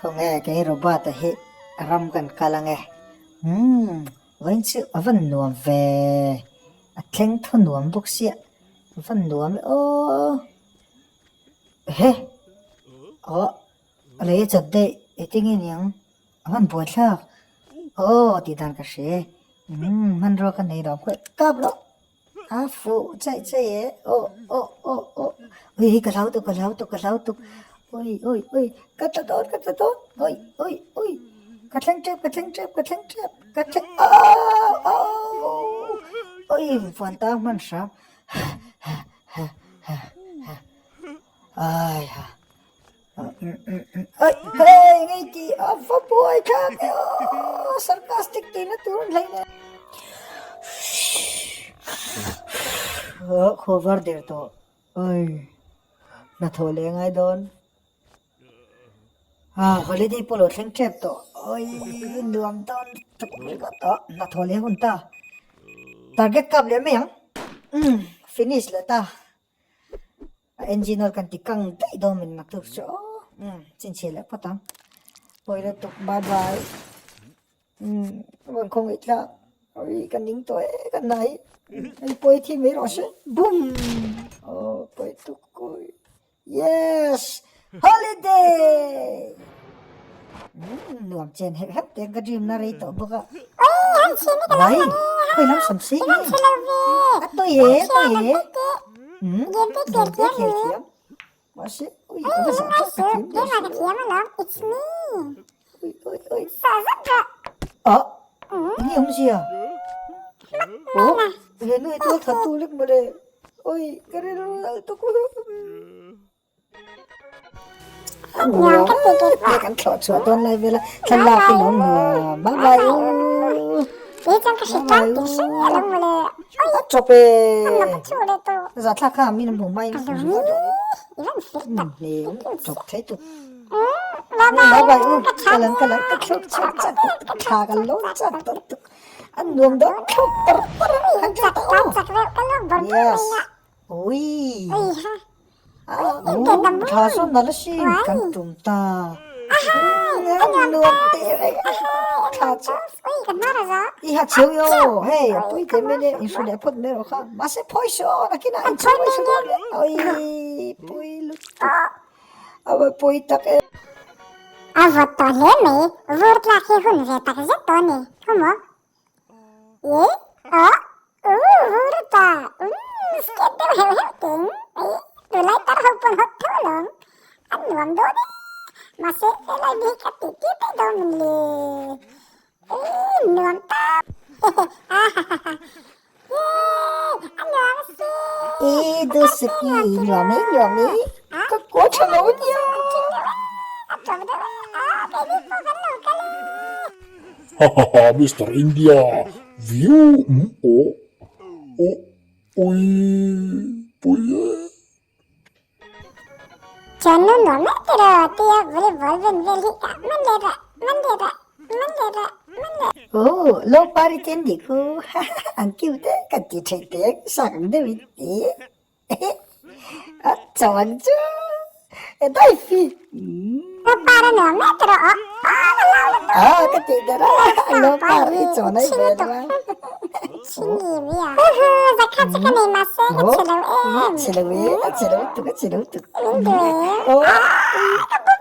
Khawnge kei Robert-a hi ram kan kal ange. Umm vawiin chu a van nuam ve, a thleng thaw nuam bawk sia, a van nuam e aw. Ehe aw a lei a chat daih engtin nge niang a van buaithlak aw tih dan ka hria e umm hmanrua ka nei lo ang khawi kap rawh. A fuh chaih chaih e aw aw aw aw ui hi ka hlau tuk ka hlau tuk ka hlau tuk ui ui ui ka tla dawn ka tla dawn ui ui ui ka thleng tep ka thleng tep ka thleng tep ka thleng aw aw ui van tang hman hram ha ha ha ha ha ai ha. Oi hei ngei ti a va buai thlak e aw sarcastic tihna tur an hlei nen. Aw khua var der tawh oi hnathawh leh ngai dawn ah holiday pawh lo thleng tep tawh oi nuam dawn tuk ringawt tawh hnathawh leh hun ta target kap leh mai ang umm finish leh ta. A engine oil kan ti kang daih dawn min nak tuk chu aw umm chinchhe leh phawt ang pawi lutuk bye bye umm ka rawn khawngaih thlak ui ka ning tawh e ka hnai hei pawi thi mai rawh se boom aw pawi tuk ui yes holiday umm nuam chen heuh heuh te ka dream na rei tawh bawk a vai khawi lam sam si nge a tawi e a tawi e. Umm game te khel thiam mahse ui a va zah thlak ka thiam der si lo ui ui ui ah enge awmzia oh he nu hi tual that tu lek mawle ui ka rilru lal tuk A nuam te kan thlawh chhuah dawn lai vel a thlalak hi lo nuam bye bye u bye bye u a chawp e za thlak kha min hmu mai chawp thei tuk bye bye u ka lang ka lang ka thlawk chhuak chak tuk thla ka lo chak dawn tuk a nuam dawn thlawk par par a yes ui. Tha sawn nalh asin kan tum ta. Nuam teh reng a thla chu. I ha cheu i aw hei a pui teh mai le in hru leh phawt mai rawh kha mahse phawi suh aw nakinah in chhung mai suh dawn le oi pui lutuk a va pui tak em. A vawt tawh hle mai vur tlak hi hun ve tak zet tawh a ni khaw maw. Ye aw u vur ta um skate deuh heuh heuh teng ei tunlai tar ho pawn hawt tho alawm an nuam dawn e mahse helai mi hi ka tih tir daih dawn min le ei nuam ta ahahaha ye a nuam asin E Dusaki nuam e nuam e ka kuah tha lo ania. A tawp deuh e a keini pawh kan lo kal e. Ha ha ha Mister India view um aw aw ui pui e. Thiannu nuam mai te rawh tia volleyball ven vel hi ka man leh rah man leh rah man leh rah man leh. Aw lo pari te an nih khu ha ha ha an cute e kan ti theih teh ang sak ang deuh in ti e a cho ang chu e dai fi. Lo par a nuam mai te rawh aw aw ka lau lutuk. Aw ka tih der a lo par i chaw nai ve lo a. Chini mi a. Huhu zakhat chu ka nei mahse ka chhe lo em. Chhe lo e a chhe lo tuk a chhe lo tuk. Min duh em. Aw. Ka bum.